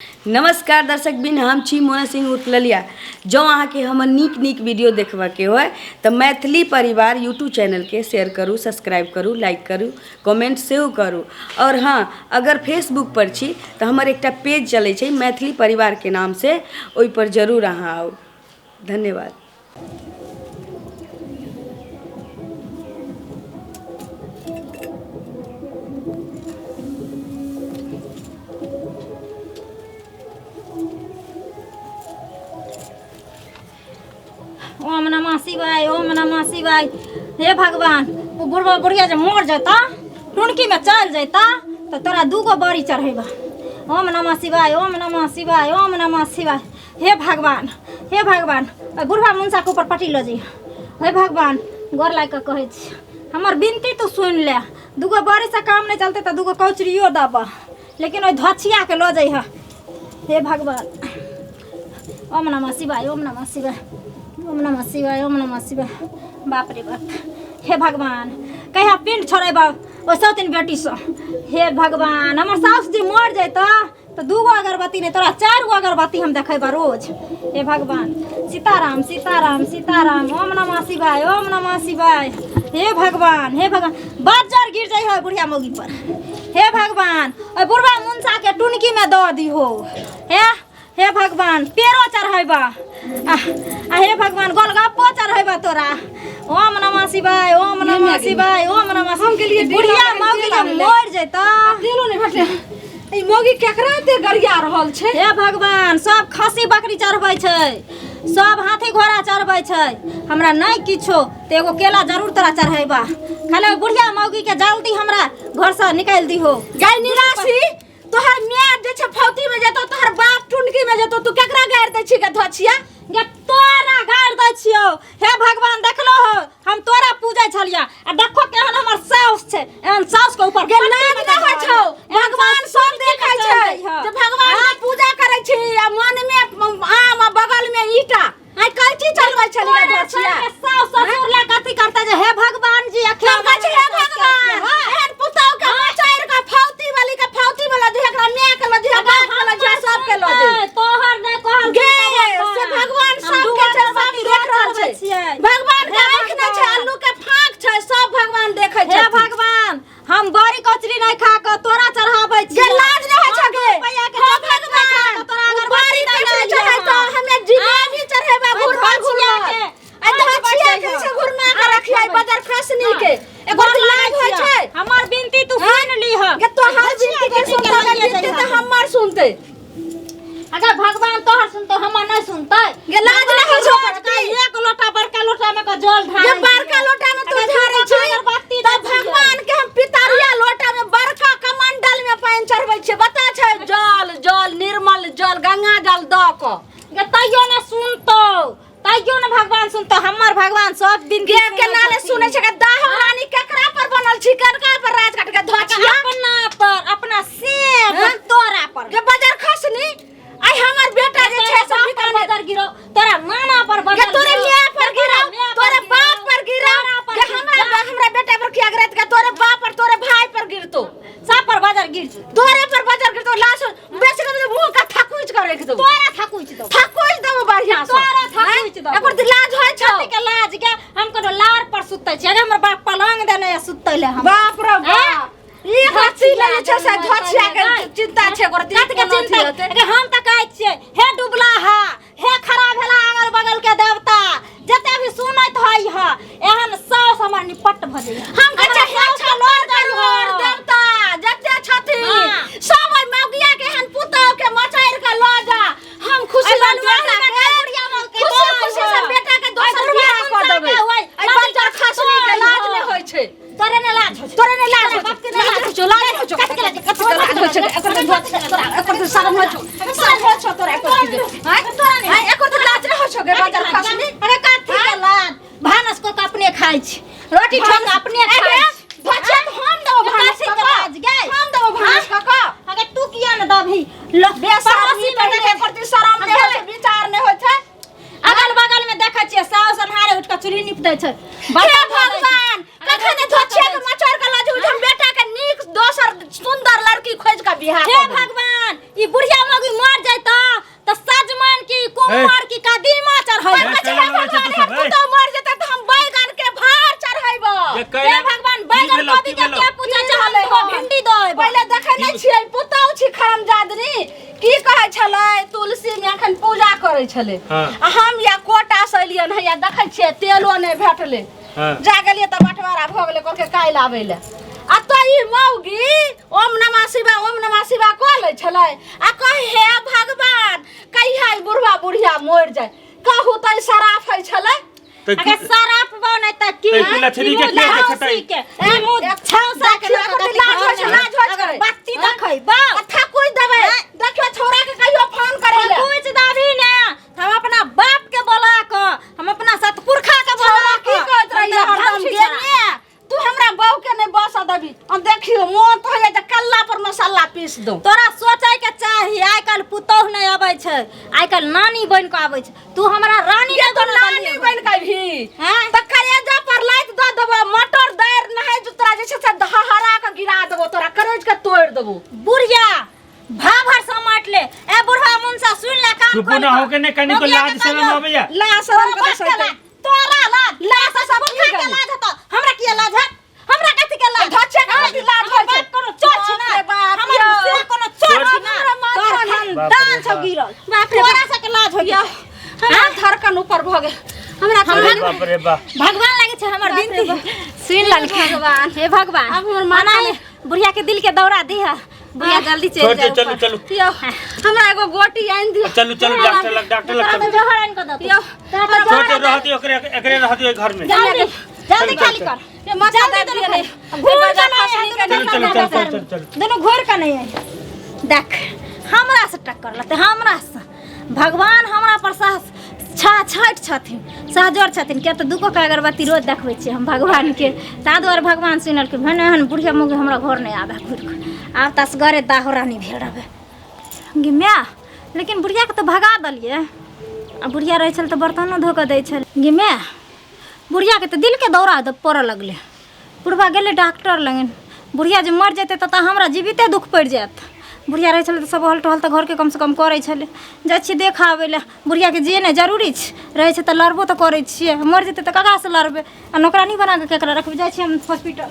नमस्कार दर्शक बिन, हम छी मोना सिंह उतललिया। जँ अहाँके हमर नीक नीक वीडियो देखबाके होय तऽ मैथिली परिवार यूट्यूब चैनलके शेयर करू, सब्सक्राइब करू, लाइक करू, कमेंट सेहो करू। आओर हँ, अगर फेसबुक पर छी तऽ हमर एकटा पेज चलै छै मैथिली परिवारके नामसँ, ओहिपर जरूर अहाँ आउ। धन्यवाद। ओम नमः शिवाय, ओम नमः शिवाय। हे भगवान, ओ बुढ़बा बुढ़िया जे मर जेता, टुनकी में चल जेता तो तोरा दूगो बड़ी चढ़ेबा। ओम नमः शिवाय, ओम नमः शिवाय, ओम नमः शिवाय। हे भगवान, हे भगवान, ओहि बुढ़वा मुनसाके ऊपर पटी लऽ जइह। हे भगवान, गोर लागि कऽ कहै छी, हमर विनती तू सुनि ले। दूगो बड़ीसँ काम नहि चलतै तऽ दूगो कौचरियो देबह, लेकिन ओहि धोछियाके लऽ जइह। हे भगवान, ओम नमः शिवाय, ओम नमः शिवाय, ओम नमः शिवाय, ओम नमः शिवाय। बाप रे बाप, हे भगवान, कहिया पिंड छोड़ेबह ओहि सौतिन बेटीसँ? हे भगवान, हमर साउस जे मरि जैतऽ तऽ दूगो अगरबत्ती नहि, तोरा चारि गो अगरबत्ती हम देखेबह रोज। हे भगवान, सीताराम सीताराम सीताराम, ओम नमः शिवाय, ओम नमः शिवाय। हे भगवान, हे भगवान, बज्जर गिर जाइ है बुढ़िया मौगी पर। हे भगवान, ओहि बुढ़वा मुनसाके टुनकीमे दऽ दिहो। हे हे भगवान, पेरो चढ़ेबा आ हे भगवान, गोलगप्पो चढ़ेबा तोरा। ओम नमः शिवाय, ओम नमः शिवाय, ओम नमः। हम गेलियै डेरा बुढ़िया लग, मौगी तेल जे आनै लए। मरि जैता। तेलो नहि भेटलै। ई मौगी केकरा एते गरिया रहल छै? हे भगवान, सब खस्सी बकरी चढ़बै छै, सब हाथी घोड़ा चढ़बै छै, हमरा नहि किछो तऽ एगो केला जरूर तोरा चढ़ेबा। खाली ओहि बुढ़िया मौगी के जल्दी हमरा घरसँ निकालि दिहो। गाय निराशी, तोहर माय जे छै फौती में जेतो, तोहर बाप टुनकी में जेतो, तू केकरा गारि दै छी गे धोछिया? गे तोरा गारि दै छियौ। हे भगवान, देखलो हो, हम तोरा पूजै छलिया आ देखो केहन हमर साउस छै। एहन साउस के ऊपर गे लाज नहि होइ छौ? भगवान सब देखै छै जे भगवान के पूजा करै छी आ मन में आम आ बगल में ईटा। आइ कैची चलबै छली गे धोछिया? साउस ससुर लए कथी करतै जे हे भगवान जी अखन हम कहै छी हे भगवान, एहन पुतहु के मचैर के फौती वाली के फौती वाला जे एकरा माय के लऽ जइहे, बाप के लऽ जइहे, सब के लऽ जइहे। तोहर नहि कहल। गे से भगवान सब के छै, सब देख रहल छै। भगवान के आँखि नहि छै, आलू के फाँक छै, सब भगवान देखै हे छै। भगवान, हम बड़ी कचरी नहि खा कऽ तोरा चढ़ाबै गे छियै। लाज नहि होइ छै गे? रुपैआ के हे चॉकलेट नहि खा भगवान, कऽ तोरा ओ अगरबत्ती बड़ी नहि कचरी लालियै चढ़ेतौ, हम। हमे जिलेबी चढ़ेबै ओहि घुरबा धोछिया घुरबा। के, आ धोछिया के आँखि छै घुरमा के रखियै बजर खसनी के। एगो गोर लाज लागै होइ छियै। छै? हमर विनती तू सुन लीह। गे तोहर विनती के सुनतै? गे विनती तऽ हमर सुनतै। अगर भगवान तोहर सुनतौ, हमर नहि सुनतै? गे लाज नहि होइ छौ? एक लोटा बड़का लोटा में के जल गे ढारै बड़का लोटा में तू अगर ढारै छी अगरबत्ती तऽ दै छियै। भगवान के हम पितरिया लोटा में बड़का कमंडल में पानि चढ़बै छियै। बता छै जल जल निर्मल जल गंगा जल दऽ कऽ। गे तैयो ने सुनतौ, तैयो ने भगवान सुनतौ। हमर भगवान सब दिन गे केना ने सुनै छै? गे दाह रानी केकरा पर बनल छी? केकरा पर राज काट के धोछिया? अपना पर, अपना सेब हाँ? तोरा पर। गे बजर खसनी, आइ हमर बेटा जे छै से बाप पर बीकानेर बजर गिरो, तोरा नाना पर गे बजर तोरे गिरो, माय पर गिरा, माय पर तोरे गिरो, बाप पर गिरा। तोरा पर गे गिरो। हमरा हमरा बेटा पर किया गिरत? गे तोरे बाप पर, तोरे भाई पर गिरतो, सब पर बजर गिर जेतौ। तोरे पर बजर गिरतो, लाश बेच के मुंह का थकुच कर रख दो। तोरा थकुच दो, थकुच दो बढ़िया से। तोरा थकुच दो। एकर लाज होइ छौ? कथी के लाज के? हम कोनो लार पर सुतै छियै? अगर हमर बाप पलंग देने या सुतै ले हम। बाप रे बाप, ई एकरा चीज जे छै से धोछिया के चिंता छै ओकर। कथी के चिंता? अरे हम तऽ कहै छियै, हे डुबला हा, हे खड़ा भेला अगल बगल के देवता जते भी सुनैत हई ह, एहन साउस हमर निपट भऽ जाइए। हम कहै छियै हे छलोर करोड़ देवता जते छथिन, सब ओहि मौगिया के एहन पुतहु के मचैर के लऽ जा। हम खुशी अइ से बलुआही बेटा में के गई बुढ़िया मौगी के खुशी तोड़ खुशी से हो। बेटा के अइ दोसर बुढ़िया बियाह कऽ मुनसा देबै। के होय, अइ बच्चा खसनी के लाज नहि होइ छै? तोरे ने लाज होइ छै? तोरे नहि लाज होइ बाप छै? के नहि लाज होइ छौ? लाज होइ छौ? कथी के लाज? कथी के लाज होइ छै? एकर तऽ तोरा एकर तऽ शरम होइ छौ? शरम होइ छौ तोरा एकर? आँय आँय, एकर तऽ लाज नहि होइ छौ गे बजर खसनी? अरे कथी के लाज? भानस कऽ के अपने खाइ छी, रोटी ठोक के अपने खाइ छी। धोछिया तऽ हम देबो भानस कथी कऽ के कऽ। लाज गै? हम देबो भानस कऽ कऽ। अगर तू किया ने दबही? लो बेशरमी पड़ोसी में पहिले देखै एकर तऽ शरम नहि होइ छै, विचार नहि होइ छै। अगल बगल में देखै छियै, साउस अन्हारे उठि कऽ चूल्ही नीप दै छै। हे भगवान, कखन धोछिया के मचोड़ के लऽ जेबै, हम बेटा के नीक दोसर सुंदर लड़की खोजि के बियाह हे कऽ देबै। भगवान, ई बुढ़िया मौगी मर करै छलै। हाँ। आ हम या कोटा से एलियन है, या देखै छियै तेलो नहि भेटलै। हाँ। जा गेलियै तऽ बँटवारा भऽ गेलै, कहलकै काल्हि आबै लए। आ तऽ ई मौगी ओम नमः शिवाय ओम नमः शिवाय कऽ लै छलै आ कहे हे भगवान कहिया ई बुढ़वा बुढ़िया मरि जाय। कहू तऽ ई शराफ होइ छलै। तऽ अगे शराफ बनै त की? तऽ ई लछरी के किया मुँह छटाइ? के ई मुँह छौसा के देखियौ, एकर लाज होइ छै, लाज होइ छै। बत्ती देखै बा आ थकुच देबै, देखियौ छौड़ा के कहियो फोन करै लए। कुछ दाबी ने हम अपना बाप के बोला क, हम अपना सतपुरखा के बोला छौड़ा की क कहैत रहियै हरदम गे माय, तू हमरा बहू के नहि बसऽ देबी। हम देखियौ मोन तऽ होइया जे कल्ला पर मसाला पीस दौ। तोरा सोचै के चाही, आइ काल्हि पुतोहु नहि अबै छै, आइ काल्हि नानी बनि कऽ आबै छै। तू हमरा रानी ये नहि तो बना नानी देलियै। बनि के अबही हैं? तऽ करेजा पर लाइत दऽ देबो, मटर दारि नहाय जो तोरा जे छै से हरा के गिरा देबो, तोरा करेज के तोड़ि देबो। बुढ़िया भाभर समाट ले। ए बुढ़वा मुनसा सुन ले कान चुप खोल ना कऽ। होके ने कनिको नोकिया के लाज शरम कहियो। अबैया। ला शरम तोरा के बाप के सैते। लाज, तोरा लाज, लाज तोरा सब पुरखा की के गई? लाज हेतौ। हमरा किया लाज हैत? हमरा कथी के लाज? धचे के कथी लाज हमर होइ छै? बाप कोनो चोर छी ना? बाप रे बाप, हमर यौ। से कोनो चोर छी ना? हमरा माथा तोहर नहि। बाप रे खानदान छौ बाप। गिरल। बाप रे तोरा बाप। सबके लाज होइ यौ, हमरा धड़कन ऊपर भऽ गेल। हमरा अरे बाप रे बाप। भगवान लागे छै हमर बाप रे विनती सुन लेलखिन। भगवान। हे भगवान, आब हमर माथा मनाई बुढ़िया के दिल के दौरा दीह, बुढ़िया जल्दी चलि छोड़ जाए दे, चलू ऊपर। चलू यौ, हमरा एगो गोटी आनि दियौ। चलू चलू डॉक्टर लग, डॉक्टर लग तोरा चलू। तऽ जहर आनि कऽ देतौ। यौ, तोरा तऽ छोड़ जहर दे, रह दियो एकरे, एकरे रह दियो घर में। जल्दी जल्दी चलू, खाली चलू। कर। ये माथा जल्दी दर्द दुनू दिए खाली। नहीं। घूर ये कऽ बाजा नहि खसनी के आइ, चलू, दुनू चलू, खाली चलू, कर। चलू, चलू। दुनू घूर कऽ नहि आइ। देख हमरा से टक्कर लगतै, हमरा से भगवान हमरा पर साहस छा छठि छथिन, सहजोर छथिन। किया तऽ दूगो के अगरबत्ती रोज देखबै छियै हम भगवानके, ताहि दुआरे भगवान सुनलखिन। भने एहन बुढ़िया मौगी हमरा घर नहि आबै घुरि कऽ, आब तऽ असगरे दाहो रानी भेल रहबै गे माय। लेकिन बुढ़ियाके तऽ भगा देलियै, आ बुढ़िया रहै छल तऽ बर्तनो धो कऽ दै छल। गे माय, बुढ़ियाके तऽ दिलके दौरा पड़ऽ लगलै। बुढ़बा गेलै डॉक्टर लगन। बुढ़िया जे मरि जेतै तऽ हमरा जीविते दुख पड़ि जायत। बुढ़िया रहै छलै तऽ सब अहल टहल तऽ घरके कमसँ कम करै छलै। जाइ छियै देख आबै लए, बुढ़ियाके जियेनाइ जरूरी छै। रहै छै तऽ लड़बो तऽ करै छियै, मरि जेतै तऽ ककरासँ लड़बै? आ नौकरानी बना कऽ केकरा रखबै? जाइ छियै हम हॉस्पिटल।